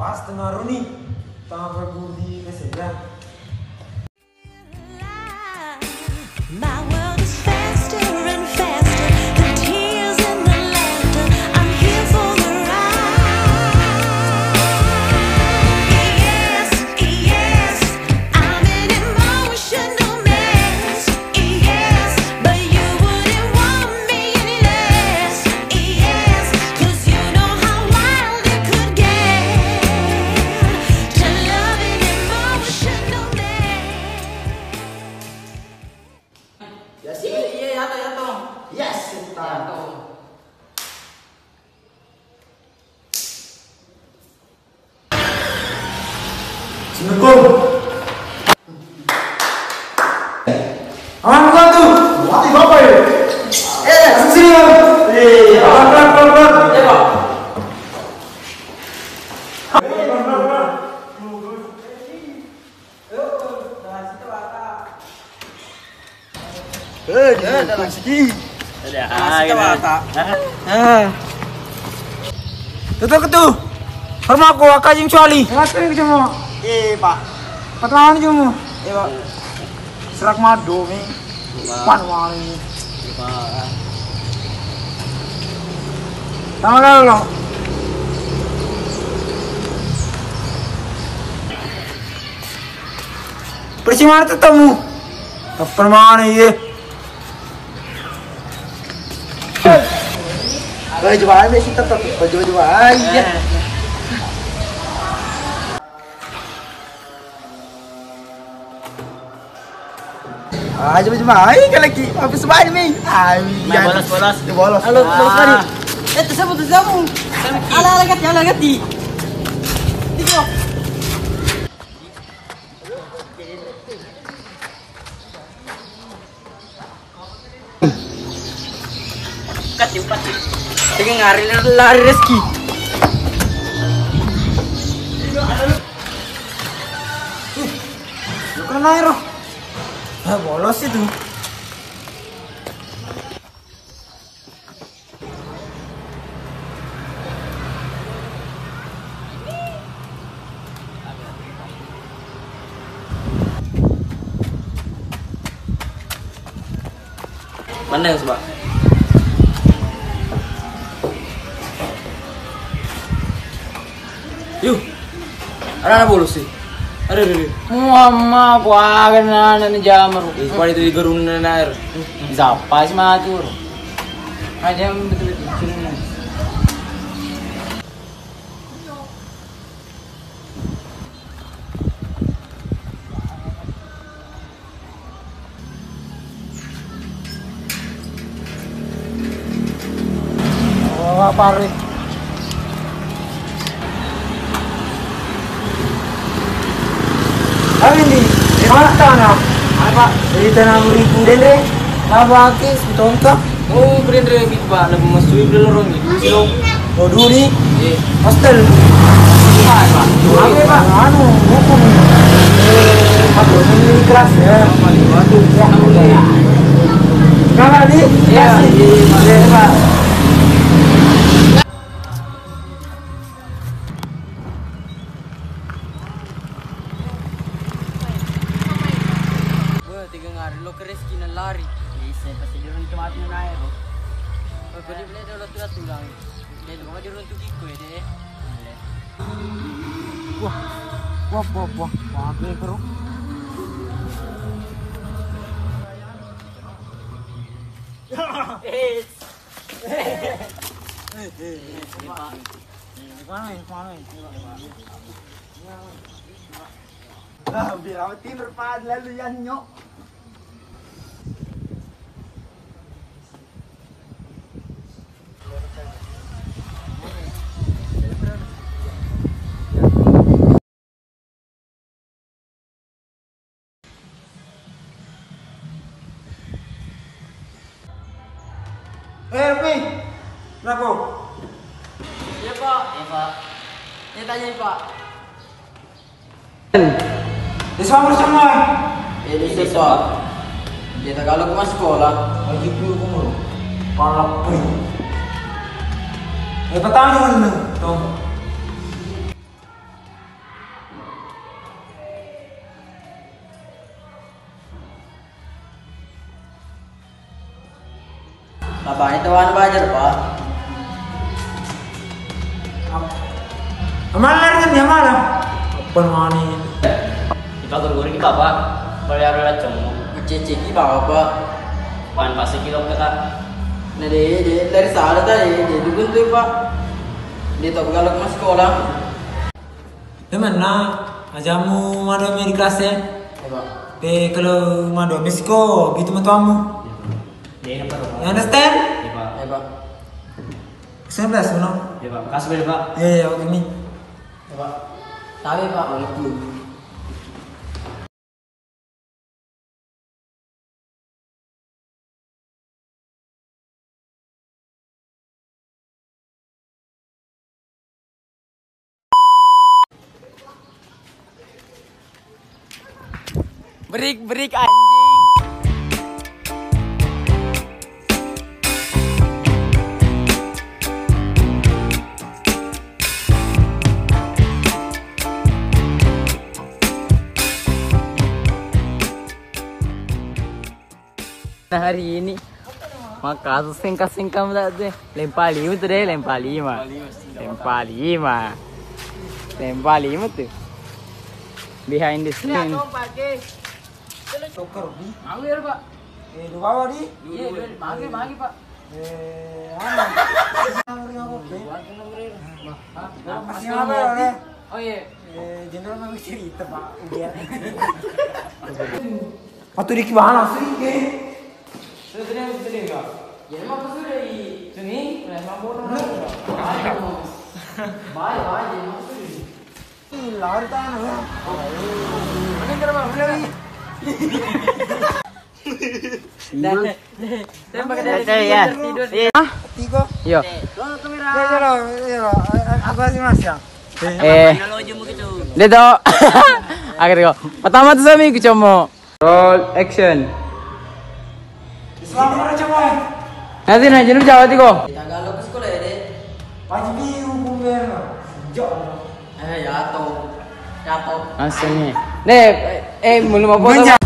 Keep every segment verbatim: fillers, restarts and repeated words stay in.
Pas tengaruni, tama pergudi kesejang. My world is faster and faster, the tears and the laughter. I'm here for the ride. Yes, yes, I'm an emotional mess. Yes, but you wouldn't want me any less. Yes, 'cause you know how wild it could get to love an emotional mess. Ya sih. Iya, ya to, ya to. Yes, ya to. Assalamualaikum. Aman, bukan tuh? Mati bapak ya? Eh, sini, Bang. Iya, iya. Pelan, pelan, pelan, pelan. Iya, Pak. Eh, di kunci. Ada, ada. Ah. Tutu, tutu. Hormat ko, akajing cuali. Kenapa ni cuma? Eh, Pak. Pertama ni cuma. Eh, Pak. Serak madu ni. Pan wali. Tama lo. Percimana tetamu? Kapan mana ye? Baju bahan sih tetap baju-baju aja. Ah, coba-coba. Ai, kalau ki, apa sebab ni? Ai, bolos, bolos. Bolos. Halo, bolos tadi. Eh, tu siapa tu siapa? Ala, ala gati, ala gati. Tiga. Kati, kati. Tiga ngari lari Reski. Bukan air, oh. Ah, bolos itu. Mana yang sebab? Yuh, ada anak bolos sih. Ada, ada, ada. Muamma, ku akan anak jamar. Ih, pada itu digerun air. Siapa sih matur? Aja betul-betul. Oh, apa hari? Hari ini, mata na. Apa? Cerita na murid dende. Apa aki? Sutongka. Oh, keren, keren, Big Pak. Lebih mesui dulu, Ron. Dulu sih, Ron. Oh, dulu nih? Iya. Hostel. Iya, Pak. Apa, Pak? Anu, hukum. Eh, Pak, ini keras, ya. Apa nih? Waduh, ya. Kakak, di? Iya, kasih. Iya, Pak. Iya, Pak. Wah, tiga ngari lo ke Reski nalari. Bisa pasti diruntu mati naik, bro. Oh, beli-beli dulu tulang-tulang. Dia lu mau diruntu kiko ya, deh. Wah, wah, wah, wah, wah, bro. Eh. Eh, eh, eh, eh. Mana, mana? Lah, biar awet tidur, Pak, lalu yang nyok. Eh, Raffi. Kenapa? Iya, Pak. Iya, Pak. Iya, tanya, Pak. Di semua semua. Iya, di sini, Pak. Kita kalau ke sekolah. Wajib dulu, kamu. Palak, eh. Eh, petani mana? Tuh. Apa itu anu belajar, Pak? Amalan kan dia malam. Apa mani? Ipa guru-guru ki, Bapak. Kalau ada cemu. Ngececeki, Bapak. Wan pasti kilo ke, Kak. Nah, de, de, dari sana tadi, de, dukun tuh, Pak. Dia tak begalak mas sekolah. Temen na, ajamu mado mi di kelas e. Iya, Pak. Pe kalau mado mi siko, gitu matuamu. Iya, Pak. You understand? Iya, Pak. Iya, Pak. Sebelas, no? Iya, Pak. Makasih banyak, Pak. Iya, iya, oke, mi. Iya, Pak. Tahu, Pak. Walaupun. Break, break, anjing. Nah, hari ini maka sengka-sengka muda deh. Lempa lima tuh deh, lempa lima. Lempa lima. Lempa lima tuh. Behind the scene. Tuker, Bi. Mau ya, Pak? Eh, dua bawa, Di. Iya, dua, magi, magi, Pak. Eh, anu. Masih apa ya, Di? Oh, iya. Eh, jenderal mau cerita, Pak. Udah. Patu di kibana sih, ke? Sudah, sudah, sudah, Pak. Ya, emang apa sudah di sini? Nah, emang bodoh. Baik, baik, emang apa sudah di Lari tanah, ya. Ini gerbang, bener, nih. Dah, dah, dah. Saya pakai dari tidur, tidur. Iya. Tiga. Iya. Lo kamera. Iya, iya, iya, iya. Aku kasih mas ya. Eh. Mana lo jemu gitu? Dia tuh. Akhirnya kok. Pertama tuh suami ku cemo. Roll action. Selamat datang, coy. Nanti naik jenuh jawab tiko. Tanggal lo ke sekolah ya, Dek? Pagi minggu pun bener. Sejak. Eh, ya, to. Ya, to. Langsung nih. Nih, eh, belum apa.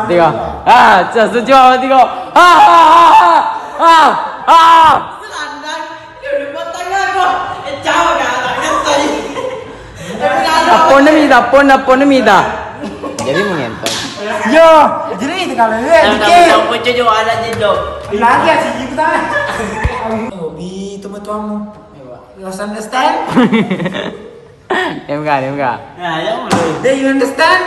Tiga. Ah, just jawab tiga. Ah, ah, ah, ah, ah, ah. Tapponna mita, tapponna, tapponna mita. Jadi mengenton. Yo, jadi itu kalau gue dikit. Lagi ya sih kita. Hobi teman-temanmu. Lost understand? Dia enggak, dia enggak. Nah, ya, do you understand?